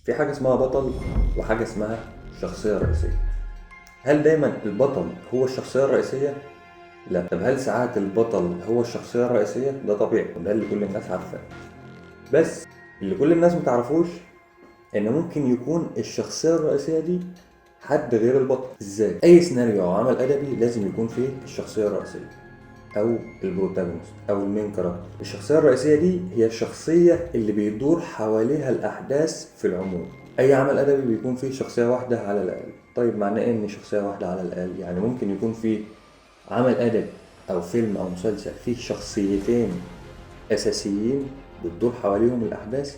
في حاجة اسمها بطل وحاجة اسمها شخصية رئيسية. هل دايما البطل هو الشخصية الرئيسية؟ لا. طب هل ساعات البطل هو الشخصية الرئيسية؟ ده طبيعي وده اللي كل الناس عارفاه. بس اللي كل الناس متعرفوش ان ممكن يكون الشخصية الرئيسية دي حد غير البطل. ازاي؟ اي سيناريو او عمل ادبي لازم يكون فيه الشخصية الرئيسية او ال protagonist او ال main character. الشخصية الرئيسية دي هي الشخصية اللي بيدور حواليها الاحداث في العموم. اي عمل ادبي بيكون فيه شخصية واحدة على الاقل. طيب معناه ايه ان شخصية واحدة على الاقل؟ يعني ممكن يكون فيه عمل ادبي او فيلم او مسلسل فيه شخصيتين اساسيين بتدور حواليهم الاحداث،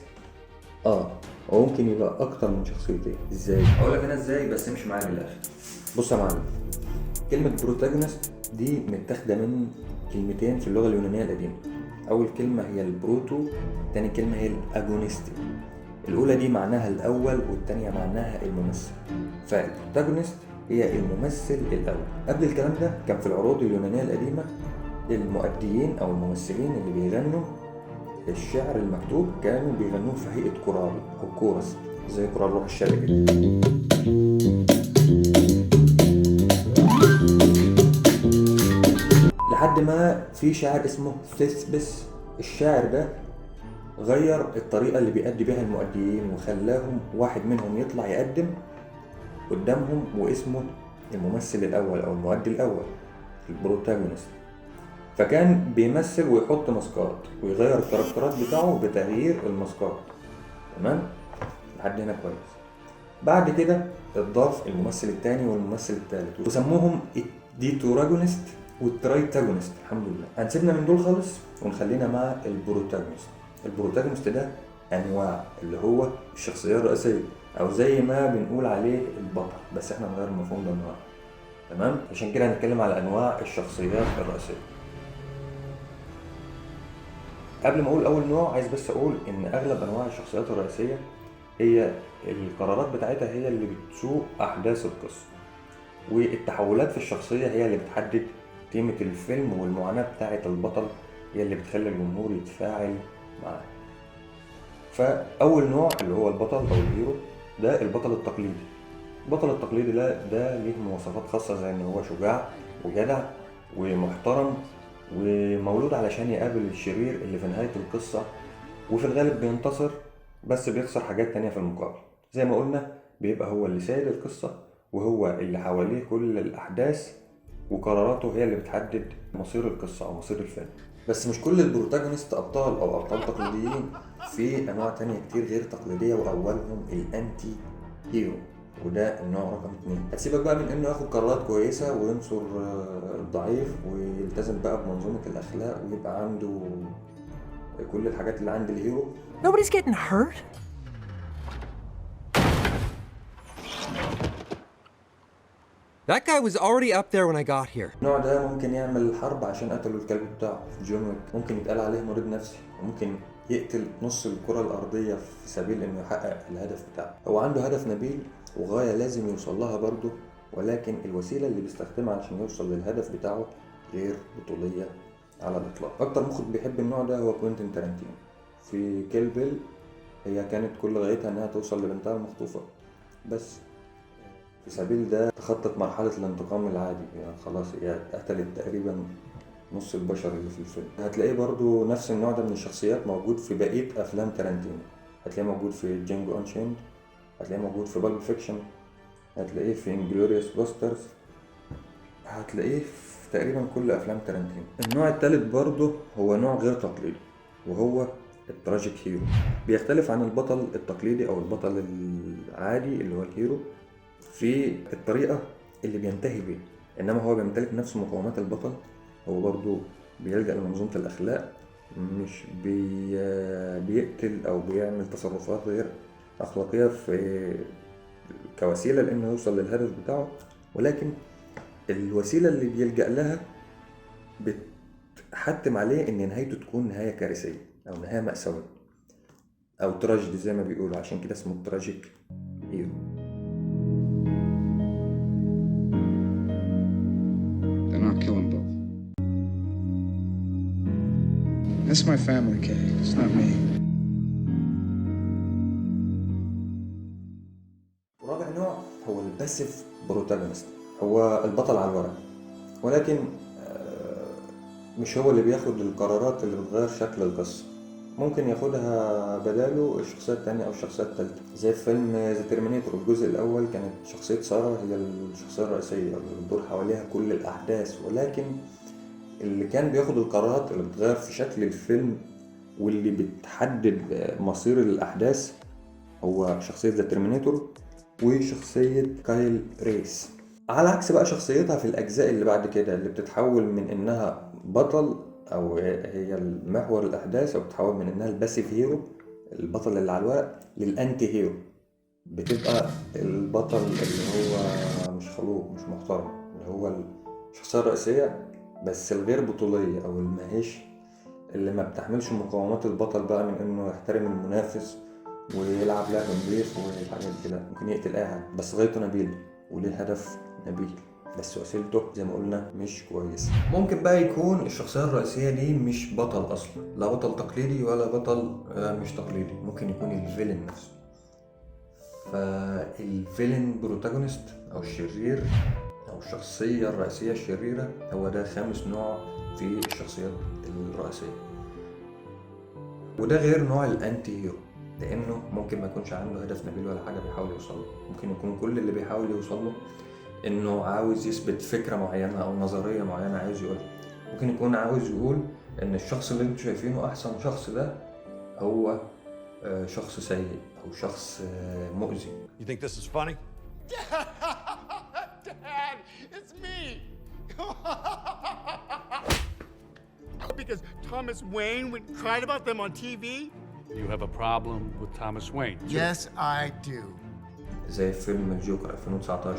وممكن يبقى اكتر من شخصيتين. ازاي؟ اقول لك انا ازاي، بس امشي معايا للاخر. بص يا معلم، كلمة protagonist دي متاخدة من كلمتين في اللغة اليونانية القديمة. أول كلمة هي ال proto، تاني كلمة هي ال agonisti. الأولى دي معناها الأول والتانية معناها الممثل. فال protagonist هي الممثل الأول. قبل الكلام ده كان في العروض اليونانية القديمة المؤديين أو الممثلين اللي بيغنوا الشعر المكتوب كانوا بيغنوه في هيئة كورال أو كورس، زي كورال روح الشرق كده. لحد ما في شاعر اسمه ثيسبس، الشاعر ده غير الطريقة اللي بيأدي بيها المؤديين وخلاهم واحد منهم يطلع يقدم قدامهم واسمه الممثل الأول أو المؤدي الأول، ال protagonist. فكان بيمثل ويحط ماسكات ويغير ال character ات بتاعه بتغيير الماسكات. تمام؟ لحد هنا كويس. بعد كده اتضاف الممثل الثاني والممثل الثالث وسموهم ال deuteragonist وال tritagonist. الحمد لله هنسيبنا من دول خالص ونخلينا مع ال protagonist. ال protagonist ده انواع، اللي هو الشخصية الرئيسية او زي ما بنقول عليه البطل، بس احنا نغير المفهوم ده النهارده. تمام؟ عشان كده هنتكلم على انواع الشخصيات الرئيسية. قبل ما اقول اول نوع، عايز بس اقول ان اغلب انواع الشخصيات الرئيسية هي القرارات بتاعتها هي اللي بتسوق احداث القصة، والتحولات في الشخصية هي اللي بتحدد تيمة الفيلم، والمعاناة بتاعه البطل هي اللي بتخلي الجمهور يتفاعل معاه. فاول نوع اللي هو البطل او ال hero، ده البطل التقليدي. البطل التقليدي ده ليه مواصفات خاصة، زي ان هو شجاع وجدع ومحترم ومولود علشان يقابل الشرير اللي في نهاية القصة، وفي الغالب بينتصر بس بيخسر حاجات تانية في المقابل. زي ما قلنا بيبقى هو اللي سيد القصة وهو اللي حواليه كل الأحداث، وقراراته هي اللي بتحدد مصير القصة أو مصير الفيلم. بس مش كل ال protagonist أبطال أو أبطال تقليديين، في أنواع تانية كتير غير تقليدية، وأولهم ال anti-hero، وده النوع رقم 2. هتسيبك بقى من انه ياخد قرارات كويسة وينصر الضعيف ويلتزم بقى بمنظومة الاخلاق ويبقى عنده كل الحاجات اللي عند ال hero. Nobody's getting hurt. That guy was already up there when I got here. النوع ده ممكن يعمل حرب عشان قتلوا الكلب بتاعه في جون ويك، ممكن يتقال عليه مريض نفسي، وممكن يقتل نص الكرة الأرضية في سبيل إنه يحقق الهدف بتاعه. هو عنده هدف نبيل وغاية لازم يوصل لها برضه، ولكن الوسيلة اللي بيستخدمها عشان يوصل للهدف بتاعه غير بطولية على الإطلاق. أكتر مخرج بيحب النوع ده هو كوينتين تارانتينو. في Kill Bill هي كانت كل غايتها إنها توصل لبنتها المخطوفة، بس في سبيل ده تخطت مرحلة الانتقام العادي، يعني خلاص هي قتلت تقريبا نص البشر اللي في الفيلم. هتلاقيه برضو نفس النوع ده من الشخصيات موجود في بقية أفلام تارانتينو، هتلاقيه موجود في Django Unchained، هتلاقيه موجود في Pulp Fiction، هتلاقيه في Inglourious Basterds، هتلاقيه في تقريبا كل أفلام تارانتينو. النوع الثالث برضو هو نوع غير تقليدي، وهو ال tragic hero. بيختلف عن البطل التقليدي أو البطل العادي اللي هو ال hero في الطريقة اللي بينتهي بيه، إنما هو بيمتلك نفس مقومات البطل. هو برضو بيلجأ لمنظومة الأخلاق، مش بيقتل أو بيعمل تصرفات غير أخلاقية في كوسيلة لأنه يوصل للهدف بتاعه، ولكن الوسيلة اللي بيلجأ لها بتحتم عليه إن نهايته تكون نهاية كارثية أو نهاية مأساوية أو تراجيدي زي ما بيقولوا، عشان كده اسمه tragic hero. Then I'll kill them both. That's my family, Kay. It's not me. passive protagonist. هو البطل على الورق، ولكن مش هو اللي بياخد القرارات اللي بتغير شكل القصة، ممكن ياخدها بداله الشخصية التانية أو الشخصية التالتة. زي فيلم The Terminator الجزء الأول، كانت شخصية سارة هي الشخصية الرئيسية اللي بتدور حواليها كل الأحداث، ولكن اللي كان بياخد القرارات اللي بتغير في شكل الفيلم واللي بتحدد مصير الأحداث هو شخصية The Terminator وشخصية كايل ريس. على عكس بقى شخصيتها في الأجزاء اللي بعد كده، اللي بتتحول من إنها بطل أو هي المحور الأحداث، أو بتتحول من إنها ال passive hero البطل اللي على الورق لل anti hero، بتبقى البطل اللي هو مش خلوق مش محترم، اللي هو الشخصية الرئيسية بس الغير بطولية، أو الماهيش اللي ما بتحملش مقاومات البطل بقى من إنه يحترم المنافس ويلعب لعب نظيف والحاجات كده، ممكن يقتل أي حد، بس غايته نبيل وليه هدف نبيل، بس وسيلته زي ما قلنا مش كويسة. ممكن بقى يكون الشخصية الرئيسية دي مش بطل أصلا، لا بطل تقليدي ولا بطل مش تقليدي، ممكن يكون ال villain نفسه. فال villain protagonist أو الشرير أو الشخصية الرئيسية الشريرة، هو ده خامس نوع في الشخصيات الرئيسية. وده غير نوع ال anti hero، لأنه ممكن ما يكونش عنده هدف نبيل ولا حاجة بيحاول يوصله، ممكن يكون كل اللي بيحاول يوصله إنه عاوز يثبت فكرة معينة أو نظرية معينة عاوز يقولها. ممكن يكون عاوز يقول إن الشخص اللي انتوا شايفينه أحسن شخص ده هو شخص سيء أو شخص مؤذي. You think this is funny? Dad, it's me. Because Thomas Wayne went and cried about them on TV? You have a problem with Thomas Wayne. Yes, I do. زي فيلم الجوكر 2019،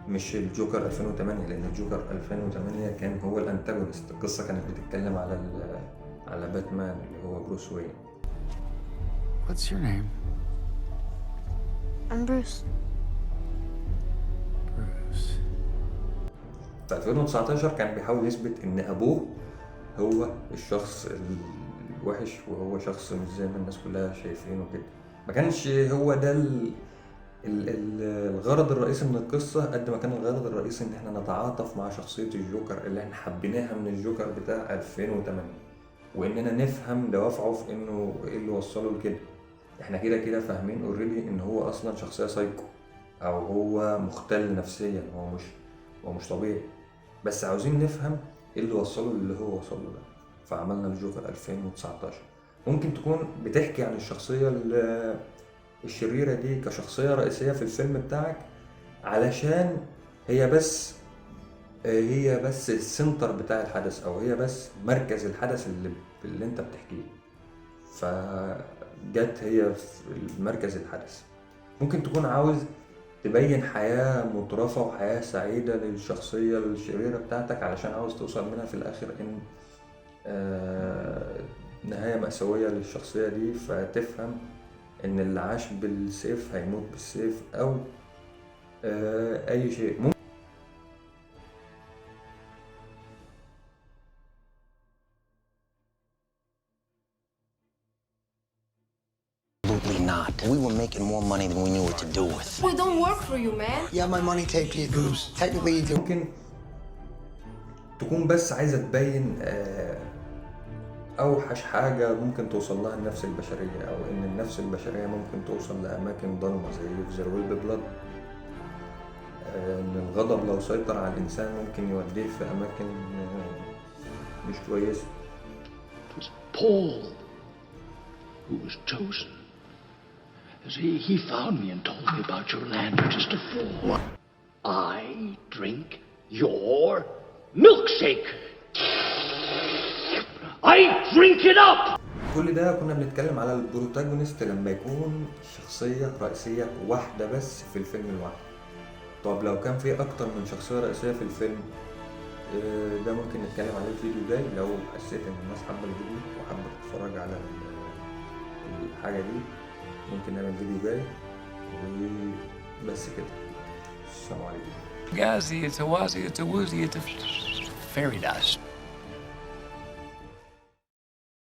مش الجوكر 2008، لأن الجوكر 2008 كان هو ال antagonist. القصة كانت بتتكلم على باتمان اللي هو بروس وين. What's your name? I'm Bruce. Bruce. في 2019 كان بيحاول يثبت إن أبوه هو الشخص الوحش، وهو شخص مش زي ما الناس كلها شايفينه كده. ما كانش هو ده الغرض الرئيسي من القصة، قد ما كان الغرض الرئيسي إن إحنا نتعاطف مع شخصية الجوكر اللي إحنا حبيناها من الجوكر بتاع 2008، وإننا نفهم دوافعه في إنه إيه اللي وصله لكده. إحنا كده كده فاهمين already إن هو أصلا شخصية سايكو، أو هو مختل نفسيا، هو مش طبيعي، بس عاوزين نفهم إيه اللي وصله للي هو وصله ده. فعملنا الجوكر 2019. ممكن تكون بتحكي عن الشخصية الشريرة دي كشخصية رئيسية في الفيلم بتاعك، علشان هي بس ال center بتاع الحدث، أو هي بس مركز الحدث اللي انت بتحكيه، فجت هي في مركز الحدث. ممكن تكون عاوز تبين حياة مترفة وحياة سعيدة للشخصية الشريرة بتاعتك، علشان عاوز توصل منها في الآخر إن نهاية مأساوية للشخصية دي، فتفهم إن اللي عاش بالسيف هيموت بالسيف، أو أي شيء. Absolutely not. We were making more money than we knew what to do with. We don't work for you, man. You have my money taped to your boobs. Technically you do. ممكن تكون بس عايزة تبين أوحش حاجة ممكن توصل لها النفس البشرية، أو إن النفس البشرية ممكن توصل لأماكن ضلمة زي في There Will Be Blood، إن الغضب لو سيطر على الإنسان ممكن يوديه في أماكن مش كويسة. It was Paul who was chosen. As he found me and told me about your land, which is to fall. I drink your milkshake. I drink it up. كل ده كنا بنتكلم على ال protagonist لما يكون شخصية رئيسية واحدة بس في الفيلم الواحد. طب لو كان في أكتر من شخصية رئيسية في الفيلم، ده ممكن نتكلم عليه في الفيديو الجاي لو حسيت إن الناس حابة الفيديو وحابة تتفرج على الحاجة دي، ممكن نعمل فيديو جاي. وبس كده، السلام عليكم. Gazi, it's a wazi, it's a woozy, it's a fairy dust.